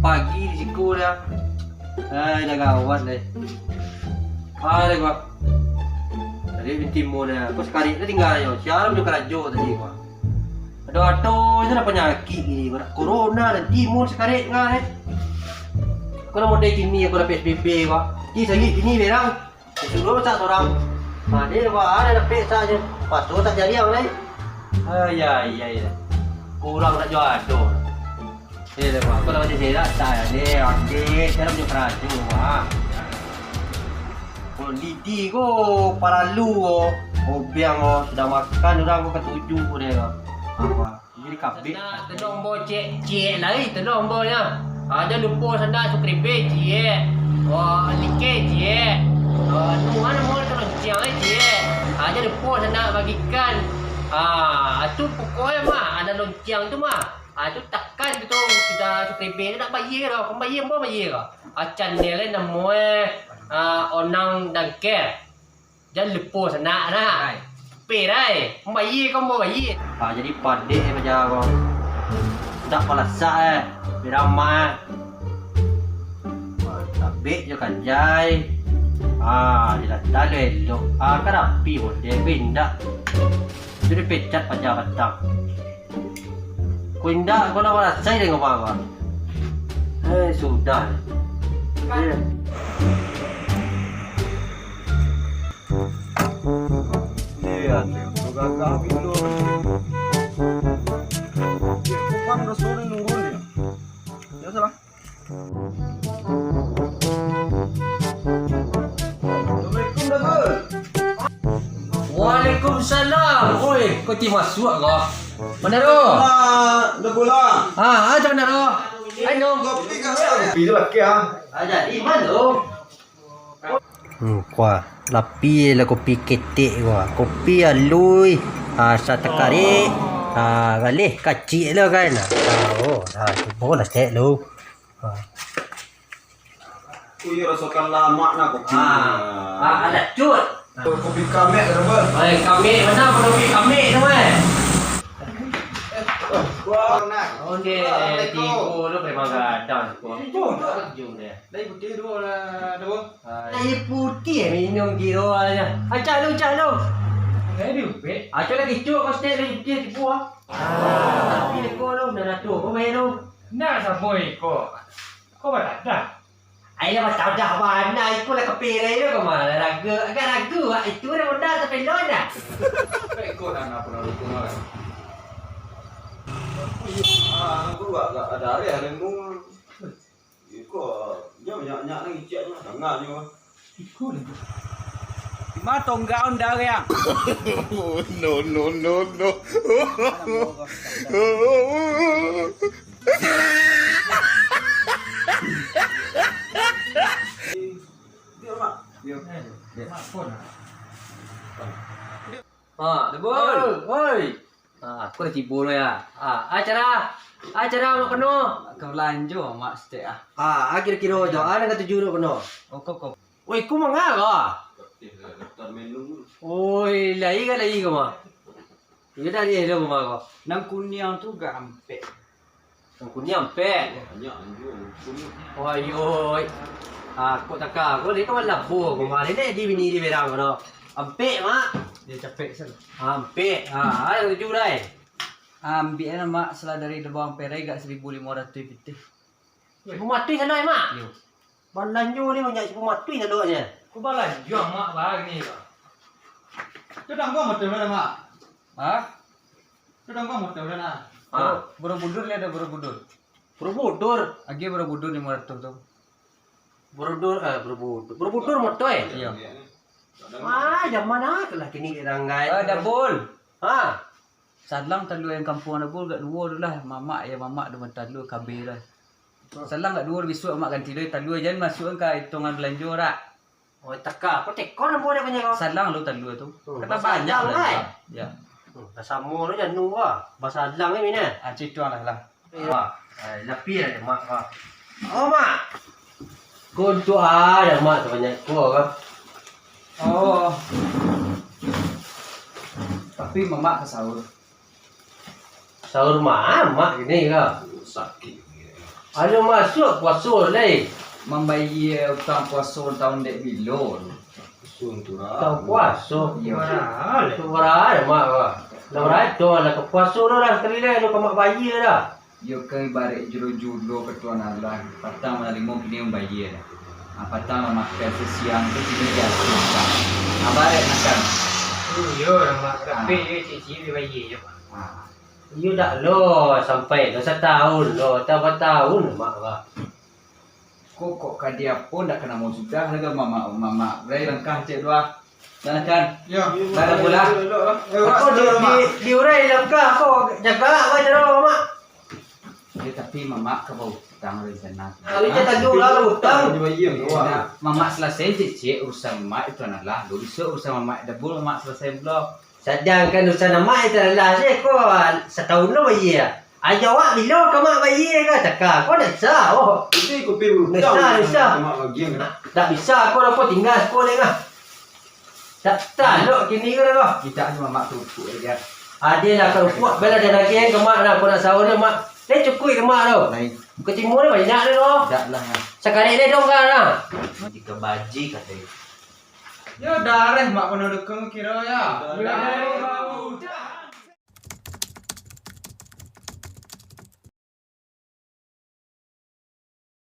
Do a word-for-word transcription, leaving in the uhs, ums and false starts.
Pagi di siko dah. Ai, dah gawat deh. Ai, dah gawat. Tadi binti mo dah. Ko sakarek dah tingga nyo. Sia lah nyo karajo tadi ko. Ado-ado se lah panyakik gini. Corona dah timun sakarek ngah deh. Ko lah model kini, ko lah P S B B ko. Ti sarik kini berang. Disuruah masak surang. Ha, dia buat ada dapek sak je. Paso sak jariang lai. Ai, ai, ai, ai. Kurang tak jual ado. Eh, dah, Pak. Aku lah macam serak sak ya. Ni, adik, saya punya kerajo, Pak. Kalau lidi ko, paralu ko. Obiang ko, sudah makan orang ko ketujuh ko dia ko. Apa? Jadi kabek. Sandak, tolong bo ciek, ciek lai, tolong bo nyo. Ah, jan lupo sandak subscribe ciek. Oh, like ciek. Ah, tu mana mo tu lonceng lai ciek. Ah, jan lupo sandak bagikan. Ah, tu pokoknyo mah, ada lonceng tu mah. Ah, tu takan tu, sudah subscribe tu nak bayar dah, kan bayar, bo bayar ka. Ah, channel namo eh, ah, Onang Dangker. Jan lupo sanak nah. Hai. Pe rai, mambayia ko mambayia. Ah, jadi padek eh paja ko. Dak palasak eh. Biramak eh. Ah, tabek jo kajai. Ah, dilatah lo elok. Ah, kan rapi model ko indak. Tu dipecat paja patang. Ko indak, ko lah marasai dengan mama. Eh, sudah. Eh. Iya, tu gagah pintu. Bukan udah sore nurun ya. Ya salah. Assalamualaikum, Dagul. Waalaikumsalam. Oi, kau ti masuak kau. Mana tu? Ah, Dagul lah. Ah, aja mana tu? Ayo. Kopi kat sana. Kopi tu laki ah. Ah, jadi mana tu? Hmm, kuah. Lapih lah kopi ketek kuah. Kopi alui. Ah, asa takarik. Ah, galeh kacik lah kan. Ah, oh, ah, cubo lah cek lu. Ah. Ui, rasokan lamak nah kopi. Ah, ah, ada cut. Kopi kamek tu, Bang. Ai, kamek, mana kopi kamek tu, eh? Wah, nak. Onde, tigo tu preman gadang, sekolah. Jom deh. Lai putih duo lah, duo. Ai. Lai putih minum kiro aja. Acak lu, acak lu. Lai diupek. Acak lagi cuk, kau stek lai putih tipu ah. Ah. Tapi leko lu, dah ratuih, kau bayar lu. Nak sapo iko? Kau batadah. Ai lah batadah bana, iko lah kepirai lu kau mah. Lah ragu, agak ragu ah. Itu dah modal tapi lo dah. Iko dah nak pernah dukung lah. Ah, aku agak ada arah, ada nung. Iko, nyo nyak-nyak nan icik nyo, danga nyo. Iko lagi. Di ma tonggaun dareh? No, no, no, no. Dia, Mak. Yo. Mak pun. Ha, Debul. Oi, oi. Ha, aku lah tibo lo ya. Ha, acara. Acara mak keno. Ka balanjo mak stek ah. Ha, kiro-kiro jo. Ana ka tuju lo keno. Oh, kok, kok. Oi, ku manga ka? Oi, lai ka lai ka mah. Iyo dari lo mah ka. Nan kuniang tu gampek. Nan kuniang ampek. Banyak anjing, ampun. Oi, oi. Ah, kok taka, kok dia kan labuah kemarin ni, di bini di berang tu. Ampek, Mak. Dia capek sel. Ampek. Ah, ada tujuh dah, eh. Ambiak lah, Mak, salah dari Debang Perai gak seribu lima ratus pitih. Seribu matuih sana, eh, Mak? Yo. Balanjo ni banyak sipu matuih laluaknyo. Ku balanjo amak bagini ko. Tu tangguang motor lah, Mak. Ha? Tu tangguang motor lah, nah. Ha. Boro-, Borobudur ni ado Borobudur. Borobudur? Agi Borobudur limo ratuih tu. Borobudur, eh, Borobudur. Borobudur motor, eh? Iyo. Wah, zaman apo lah kini dek ranggai. Eh, Dabul. Ha. Salang talua ayam kampuang Dabul gak duo tu lah. Mamak, yo mamak tu talua kabeh lah. Salang gak duo, bisuak amak ganti doi talua, jan masuakan ka itungan balanjo dak. Oh, taka. Ko tekor nan buah dia punyo ko? Salang lo talua tu. Hmm, karena banyak lah. Yo. Hmm, dah samo lo janu ko. Basalang ni mina. Ah, cituang lah lah. Wah, ai, lapih lah mak ko. Oh, Mak. Ko untuak ai mak sabanyak ko ko. Oh. Tapi mamak ka sahur. Sahur mamak kini ko. Sakik. Alun masuak puaso lai. Mambayia utang puaso taun dek bilo tu? Sun tu lah. Taun puaso. Iyo. Bara, Mak, bah? Lah bara tu lah ka puaso tu lah, sakali lai tu ka Mak bayia dah. Iyo kan, ibarat julo-julo ka Tuhan Allah, patang manarimo, kini mambayia dah. Ah, patang lah makan, sasiang tu kini diasuah. Ah, barek makan. Iyo lah, Mak. Tapi iyo ciek-ciek dibayia jo, Mak. Ah. Iyo dak lo, sampai lo satahun lo, atau batahun, Mak, bah. Kok, kok ka diapo, ndak ka namo sudah lah, Mamak, Mamak. Bari langkah ciek dua. Silakan. Yo. Dah, dah pulang. Yo, yo, yo, yo. Eh, Aku di, di, diurai langkah ko, jaga lah, bah, caro Mamak. Ya, tapi Mamak ka bautang rencana. Kalau dia tanggung lah utang. Nah, Mamak selesai ciek-ciek urusan Mamak itu, nah lah. Dulu isu urusan Mamak, dah bul Mamak selesai pulo. Sadangkan urusan Amak itu lah, se ko, satahun lo bayia. Ajo awak bilo ka Mak bayia ka, caka ko ndak bisa, oh. Itu kopi berutang. Ndak bisa, ndak bisa. Mak bagian kan? Ndak bisa ko, ko tingga siko deh, Mak. Ndak talok kini ko dah, ko. Kita ni Mamak kerupuk aja. Ade lah kerupuk, bela dah daging ka Mak lah, ko nak sahur ni, Mak. Ni cukuik ka Mak tu. Lain. Kutimun ni banyak ni tu. Ndak lah. Sakali ni dong ka lah. Tiga baji katanya. Yo, dareh Mak pano dukung kiro yo. Dareh.